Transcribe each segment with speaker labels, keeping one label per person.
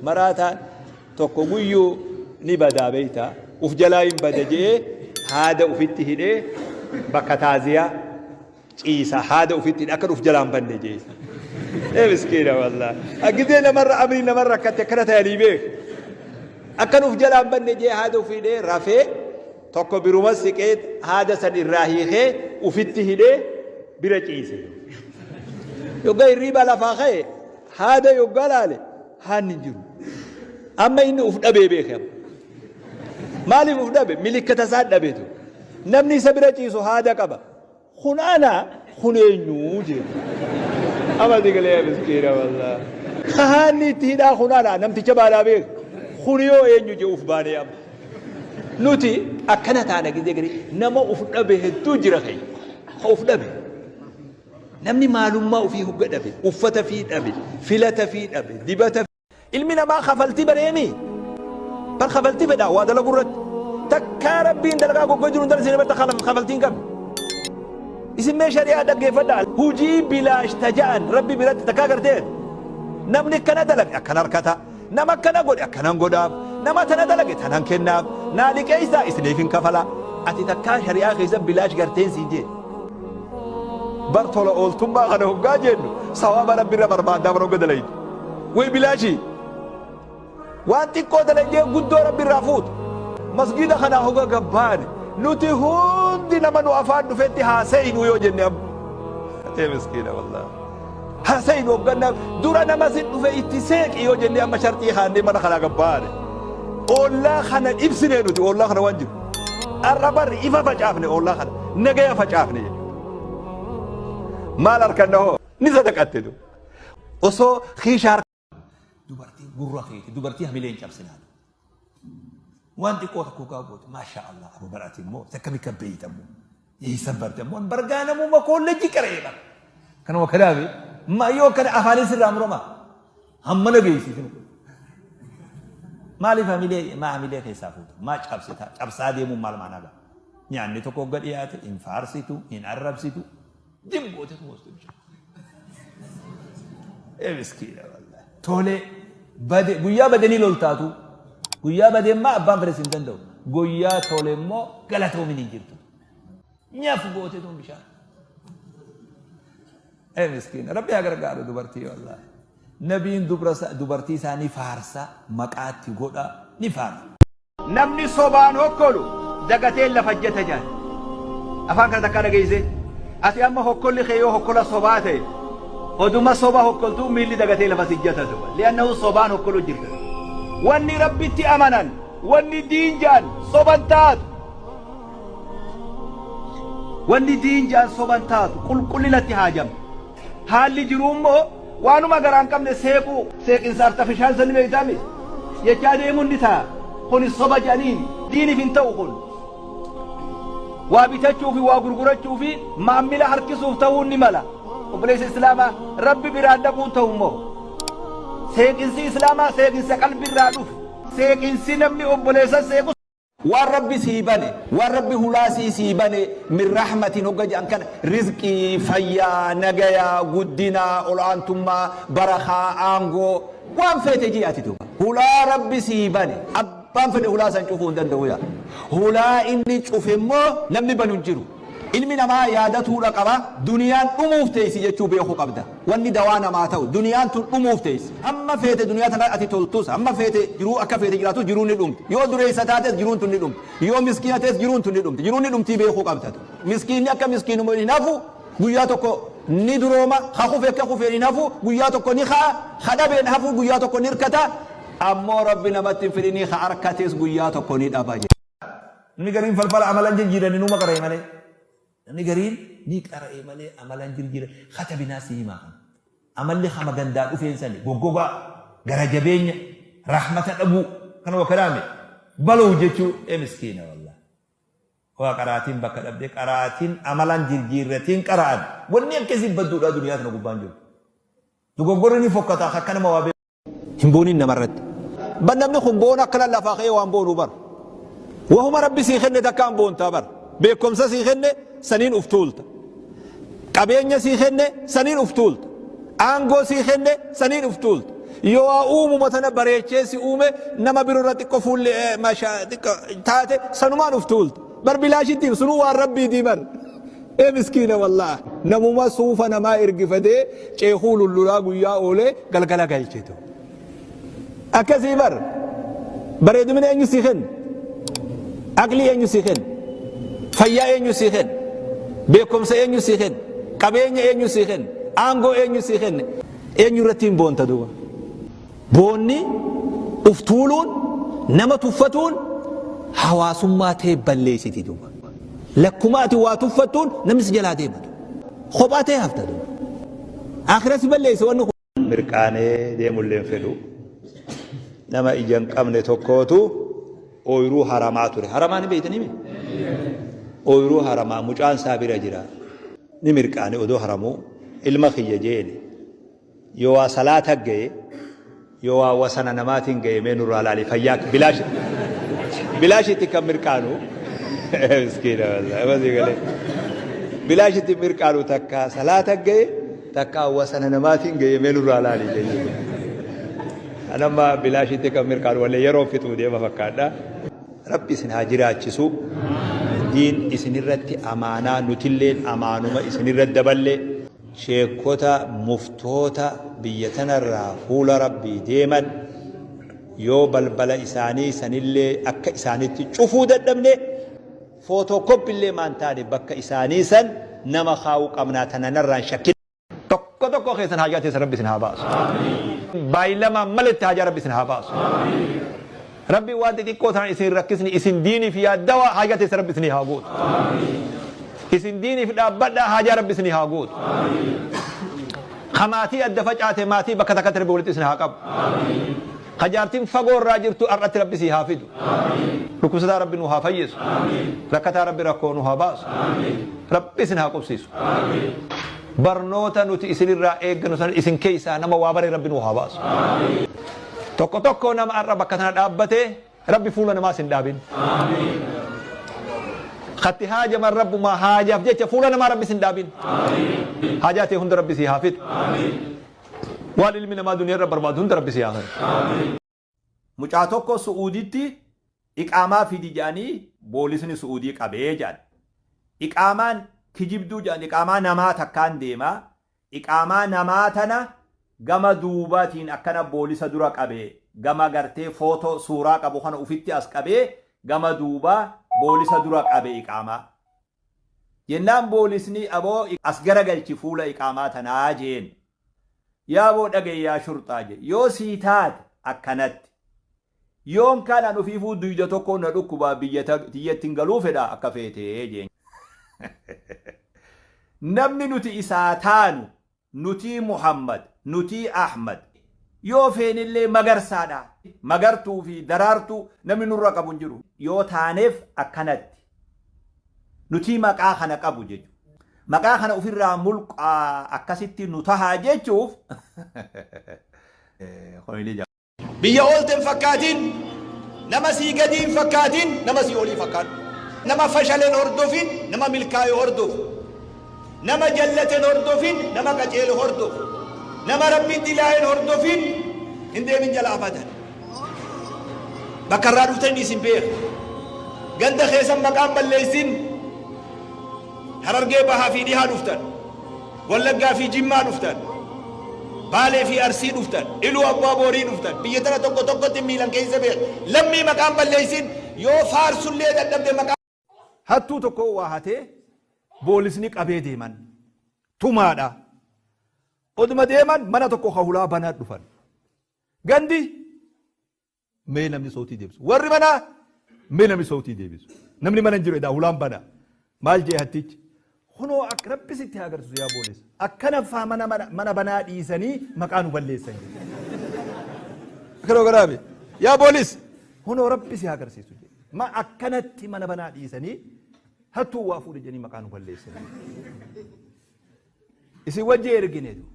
Speaker 1: Maraataan tokko guyyuu ni badaa beeyta uf jalaa hin bada je'ee haada ufitti hidhee bakka taaziyaa ciisa haada ufitti hidhe akkan uf jalaa hin banne je'e. Ee miskiina wallah. Gizee namarra amrii namarra rakkatte akkana tayanii beek. Akkan uf jalaa hin banne je'ee haada ufi hidhee rafee tokko biruma siqee haada san irraa hiikee ufitti hidhee bira ciise. Yoggaa hirriibaa lafaa ka'e Haada yoggaa laale haanni hin jiru. Amma inni uf dhabee beeke amma. Maaliif uf dhabe? Milikkata isaa dhabeetu. Namni isa bira ciisu haada qaba. Kun ana kun eenyu jee. Amma si galee miskiina wallah. Ka haanni itti hidhaa kun ana namticha baadhaa beeku. Kun yoo eenyu jee uf baanee amma. Nuti akkana taana gizee garii nama uf dhabe hedduu jira keenya. Ka uf dhabe. Namni maalummaa ufii hogga dhabe, uffata fii dhabe, filata fii dhabe, dibata. Ilmi namaa kafaltii bareemi. Bar kafaltii fedha waa dalagu irratti. Takkaa Rabbiin dalagaa goggo jiru hin dalsine barta kafaltii hin qabne. Isin mee shari'aa dhaggeeffadhaa. Hujii bilaash taja'an Rabbi biratti takkaa gartee namni akkana dalage akkana harkata. Nama akkana godhe akkanan godhaaf. Nama tana dalage tanan kennaaf. Naa liqeessaa isiniif hin kafala. Ati takkaa shari'aa keessa bilaash garteen siin jee. Bar tola ooltummaa kana hoggaa jennu sawaaba Rabbi irra barbaaddaa bar hogga dalaydu. Way bilaashii. Waan xiqqoo dalaydee guddoo Rabbi irraa fuutu. Masgiida kanaa hogga gabbaane nuti hundi nama nu afaan dhufetti haa seeynu yoo jenne amma. Atee miskiina wallaahi. Haa seeynu hogganna dura nama si dhufe itti seeqi yoo jenne amma sharxii kaannee mana kanaa gabbaane. Ollaa kana ibsinee nuti ollaa kana waan jiru. Har'a barri ifa facaafne ollaa kana nagaya facaafne jechuudha. Maal harkanna hoo ni sadaqatte du. Osoo kiisha harka.
Speaker 2: Dubartiin gurra feete dubartii hamilee hin cabsinaa. Waan xiqqoo tokko gaa goote maashaa Allah abu barati immoo takka bikka beeyta immoo. Eessa barte immoo bargaa namuma koolleejji qara'ee bara. Kanuma kadaabe ma yoo kana afaanis irraa murama. Hammana geessisinu. Maaliif hamilee maa hamilee keessaa fuuta? Maa cabsita? Cabsaa deemuun maal maanaa ga'a? Nyaanni tokko hogga dhiyaate hin faarsitu, hin arrabsitu, dim goote moostu bishaan. Ee miskiina wallahi. Tolee bade guyyaa badanii loltaatu. Guyyaa badee immoo abbaan fedhe hin danda'u. Guyyaa tole immoo galatoomin hin jirtu. Nyaaf goote tun bishaan. Ee miskiina rabbi haa gargaaru dubartii wallaahi. Nabiin dubra dubartii isaa ni faarsa maqaatti godha ni faarsa.
Speaker 1: Namni sobaan hokkolu dagateen lafa ejjeta jedhan. Afaan kana takkaa dhageessee? Ati amma hokkolli kee yoo hokkola sobaa ta'e oduma soba hokkoltuu miilli dagatee lafa si ejjata duba. Li'annahu sobaan hokkolu jirta. Wanni Rabbitti amanan, wanni diin ja'an soban taatu. Wanni diin ja'an soban taatu qulqullinatti haajama. Haalli jiruu immoo waanuma garaa hin qabne seequu, seeqinsa artafishaal san ni beektaa miti? Jechaa deemuun ni ta'a. Kuni soba jedhaniin diiniif hin ta'u kun. Waa bitachuu fi waa gurgurachuu fi maammila harkisuuf ta'uun ni mala. Obboleessa Islaamaa Rabbi biraan dhaquun ta'u immoo. Seeqinsi Islaamaa seeqinsa qalbirraa dhufu. Seeqinsi namni obboleessa seequ
Speaker 2: Waan Rabbi sii bane, waan Rabbi hulaa sii sii bane min rahmatin hogga je'an kana rizqii, fayyaa, nagaya, guddina, ol'aantummaa, barakhaa, aangoo, waan feete ji'i ati duuba. Hulaa Rabbi sii bane, abbaan fedhe hulaa san cufuu hin danda'u yaa. Hulaa inni cufe immoo namni banu hin jiru. Ilmi namaa yaadatuudha qaba, duniyaan dhumuuf teeysi jechuu beekuu qabda. Wanni dawaa namaa ta'u, duniyaan tun dhumuuf teeysi. Hamma feete duniyaa tana ati toltus, hamma feete jiruu akka feete jiraatus jiruun ni dhumti. Yoo dureeysa taates jiruun tun ni dhumti. Yoo miskiina ta'es jiruun tun ni dhumti. Jiruun ni dhumtii beekuu qabda. Miskiinni akka miskiinuma hin hafu, guyyaa tokko ni durooma, ka kufe akka kufeen hin hafu, guyyaa tokko ni ka'a, ka dhabe hin hafu, guyyaa tokko ni hirkata. Ammoo Rabbi namatti hin fidinii ka arkates guyyaa tokko ni dhaba.
Speaker 3: Namni gariin falfala amala hin jijjiiranne numa qara'e malee. Namni gariin ni qara'e malee amala hin jirjiiranne. Katabinaa si himaa kana. Amalli kama gandaa dhufeen sani goggogaa, gara jabeenya, rahmata dhabuu kana wa kalaame baluu jechuu ee miskiina wallah. Waa qaraatiin bakka dhabdee qaraatiin amalaan jirjiirratiin qara'an wanni akkasii badduudhaa duniyaa tana gubbaan jiru. Dogoggorri ni fokkataa akka nama waa
Speaker 2: Hin boonin namarratti. Bar namni kun boona akkana lafaa ka'ee waan boonu bar. Wahuma Rabbi sii kenne takkaan boontaa bar. Beekumsa sii kenne saniin uf tuulta. Qabeenya sii kenne saniin uf tuulta. Aangoo sii kenne saniin uf tuulta. Yoo waa uumuma tana bareechee si uume nama birorra xiqqo fuulli masha xiqqo taate sanumaan uf tuulta. Bar bilaashitti sunuu waan rabbiitii bar. Ee miskiina wallaah. Namuma suufa namaa ergifatee ceekuu lullulaa guyyaa oolee galgala galchitu. Akkasii bar. Bareedumina eenyu sii kenne? Aqlii eenyu sii kenne? Fayyaa eenyu sii kenne? Beekumsa eenyu sii kenne? Qabeenya eenyu sii kenne? Aangoo eenyu sii kenne? Eenyu irratti hin boonta duuba? Boonni, uf tuuluun, nama tuffatuun hawaasummaa tee balleessiti duuba. Lakkuma ati waa tuffattuun namni si jalaa deema duuba. Kophaa tee hafta duuba. Aakhira si balleessa wanni kun.
Speaker 1: Mirqaanee deemullee hin fedhu. Nama ija hin qabne tokkootu ooyruu haramaa ture. Haramaa ni beeytanii mi? Ooyruu haramaa mucaan isaa bira jira. Ni mirqaane odoo haramuu ilma kiyya jeeni. Yoo waa salaata gaye yoo waa wasana namaatiin gaye mee nurraa laali fayyaa bilaash bilaashitti kan mirqaanu. Miskiina wallahi masii galee. Bilaashitti mirqaanu takka salaata gaye Takka wasana namaatiin ga'ee mee nurraa laali jechuudha. Anamma bilaashitti kan mirqaanu wallee yeroo fixuu deema fakkaadha. Rabbi isin haa jiraachisu. Diin isinirratti amaanaa nutilleen amaanuma isinirratti daballe. Sheekota muftoota biyya tanarraa fuula Rabbii deeman yoo balbala isaanii sanillee akka isaanitti cufuu dadhabne Footoo illee maan taane bakka isaanii san nama kaa'uu qabnaa tana narraa hin shakkinaa.
Speaker 2: Tokko tokkoo keessan haajaa teessan Rabbi isin haa baasu. Baay'ilamaan maletti haajaa Rabbi isin haa baasu. Rabbi waan xixiqqoo tanaan isin hin rakkisni isin diiniif yaaddawaa haajaa teessan Rabbi isinii haa guutu. Isin diiniif dhaabbadhaa haajaa Rabbi isinii haa guutu. Ka maatii adda facaate maatii bakka takkatti Rabbi walitti isin haa qabu. Ka jaartiin fagoo irraa jirtu har'atti Rabbi sii haa fidu. Dhukkubsataa Rabbi nu haa fayyisu. Rakkataa Rabbi rakkoo nu haa baasu. Rabbi isin haa qubsiisu. Barnoota nuti isinirraa eegganu sana isin keessaa nama waa bare Rabbi nu haa baasu. Tokko tokko nama har'a bakka tana dhaabbatee Rabbi fuula namaas hin dhaabin. Katti haajaman Rabbumaa haajaaf jecha fuula namaa Rabbi sin dhaabin. Haajaa tee hunda Rabbi sii haa fixu. Waan ilmi namaa duniyaa irra barbaadu hunda Rabbi sii haa kennu.
Speaker 1: Mucaa tokko Su'uuditti iqaamaa fidi jedhanii boolisni Su'uudii qabee jedhan. Iqaamaan kijibduu jedhan iqaamaa namaa takkaan deema. Iqaamaa namaa tana gama duubaatiin akkana boolisa dura qabe gama gartee footoo suuraa qabu kana ufitti as qabee gama duubaa boolisa dura qabe iqaamaa. Jennaan boolisni aboo as garagalchi fuula iqaamaa tanaa jeen. Yaa boo dhaga'i yaa shurxaa jee yoo sii taate akkanatti. Yoon kaan an ufiifuu duyda tokko na dhukkubaa biyya tiyyattin galuu fedha akka feetee jeen. Namni nuti isaa taanu nutii Muhammad, nutii Ahmad, yoo feenellee Magarsaadha. Magartuu fi Daraartuu namni nurra qabu hin jiru. Yoo taaneef akkanatti. Nutii maqaa kana qabu jechuudha. Maqaa kana ofirraa mulqaa akkasitti nu tahaa jechuuf.
Speaker 2: Biyya oolte hin fakkaatin, nama sii gadii hin fakkaatin, nama sii olii fakkaadhu. Nama fashale hin hordofin, nama milkaaye hordofi. Nama jallate hin hordofin, nama qajeele hordofi. Nama Rabbiin dilaaye hin hordofin, hin deemin jala abadan. Bakka irraa dhuftan isin beeka. Ganda keessan maqaan balleessin. Harargee bahaa fi dhihaa dhuftan. Wallaggaa fi Jimmaa dhuftan. Baalee fi Arsii dhuftan. Iluu Abbaa Boorii dhuftan. Biyya tana tokko tokkotti miilan keessa beeka. Lammii maqaan balleessin yoo faarsullee dadhabde maqaa.
Speaker 1: Hattuu tokko waa hatee boolisni qabee deeman. Tumaadha. Oduma deeman mana tokko ka hulaa banaa dhufan. Gandi mee namni sootii deebisu. Warri manaa mee namni sootii deebisu. Namni mana hin jiru edaa hulaan banaa. Maal jee hattichi? Kunoo akka rabbi sitti haa agarsiisu yaa boolisa. Akkana faa mana mana mana banaa dhiisanii maqaa nu balleessan. Akkana garaabe. Yaa boolis kunoo rabbi si haa agarsiisu jee. Ma akkanatti mana banaa dhiisanii hattuu waa fuudhe jedhanii maqaa nu balleessan. Isin wajji ergine duuba.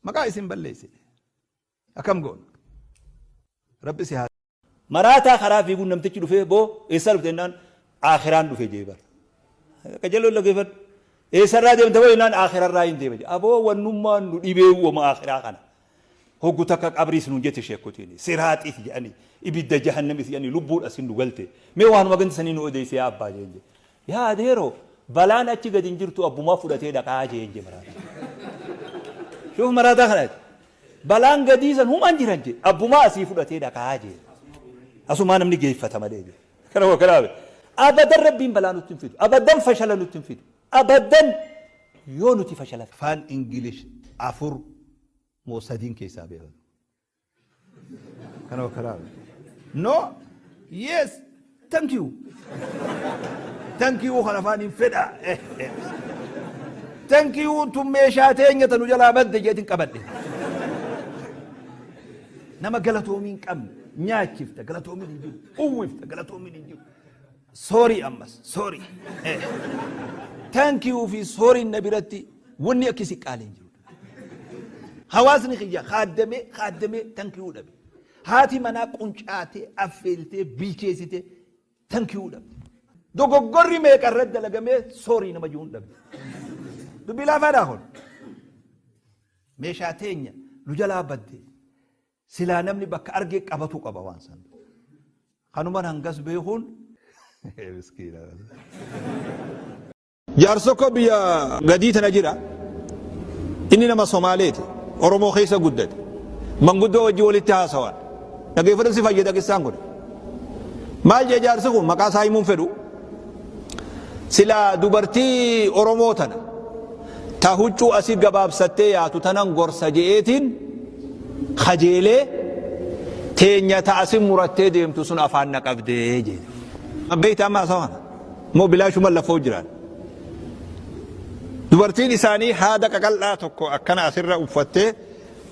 Speaker 1: Maqaa isin balleessine. Akkam goona? Rabbi si haa. Maraataa karaa fiiguun namtichi dhufee boo eessaa dhufte jennaan aakhiraan dhufe jee bar. Qajeeloo dhaggeeffadhu. Eessarraa deemta boo jennaan aakhirarraa hin deema jee. Aboo wannummaan nu dhibee wama aakhiraa kana. Hoggu takka qabriis nuun jette sheekkotiin, siraaxiis jedhanii, ibidda jahannamis jedhanii lubbuun asin nu galte. Mee waanuma ganda sanii nu odeessi yaa abbaa jeen jee. Yaa adeeroo balaan achi gadi hin jirtu abbumaa fudhatee dhaqaa jeen jee maraataa. Shuuf maraataa kana balaan gadii san humaan jiran jee abbumaa asii fudhatee dhaqaa jee. Asumaa namni geeffata malee jee. Kana waa kanaa abadan rabbiin balaa nutti hin fidu. Abadan fashala nutti hin fidu. Abadan yoo nuti fashala.
Speaker 2: Afaan English 4 moo 3n keessaa beeka. Kana bakka No, yes, thank you. Thank you kan afaan hin fedha. Thank you tun meeshaa teenya tanu jalaa badde jeetin qabadhe. Nama galatoomii hin qabne nyaachifta galatoomiin hin jiru, uwwifta galatoomiin hin jiru. Sorry ammas sorry. Thank you fi sorry na biratti wanni akkasii qaalii hin jiru. Hawaasni kiyya kaaddamee kaaddamee thank you dhabe. Haati manaa quncaatee affeeltee bilcheessitee thank you dhabde. Dogoggorri meeqa irratti dalagamee sorry nama jiruun dhabde. Dubbii laafaadhaa kun. Meeshaa teenya nu jalaa badde. Silaa namni bakka argee qabatu qaba waan san. Kanumaan hangas beekuun miskiina.
Speaker 1: Jaarsokko biyya gadii tana jira. Inni nama Somaaleeti. Oromoo keessa guddate. Manguddoo wajjin walitti haasawan. Dhageeffadhu si fayyada qissaan kun. Maal jee jaarsi kun maqaa isaa himuun fedhu. Silaa dubartii Oromoo tana ta huccuu asii gabaabsattee yaatu tanan gorsa je'eetiin kajeelee teenya ta asi murattee deemtu sun afaan na qabdee jee. Beeyta amma hasawa kana. Moo bilaashuma lafoo jiraan. Dubartiin isaanii haada qaqal'aa tokko akkana asirra uffattee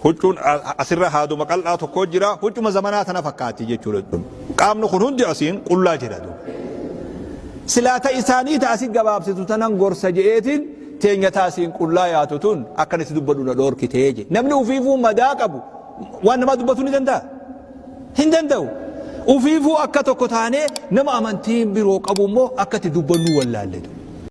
Speaker 1: huccuun asirra haaduma qal'aa tokko jira huccuma zamanaa tana fakkaatti jechuudha. Qaamni kun hundi asiin qullaa jira duuba. Silaa ta isaanii ta asi gabaabsitu tanan gorsa je'eetiin teenya ta asiin qullaa yaatu tun akkan itti dubbadhu na dhoorkitee je. Namni ufiifuu madaa qabu waan namaa dubbatu ni danda'a? Hin danda'u. Ufiifuu akka tokko taanee nama amantii biroo qabu immoo akka itti dubbannu wallaalle.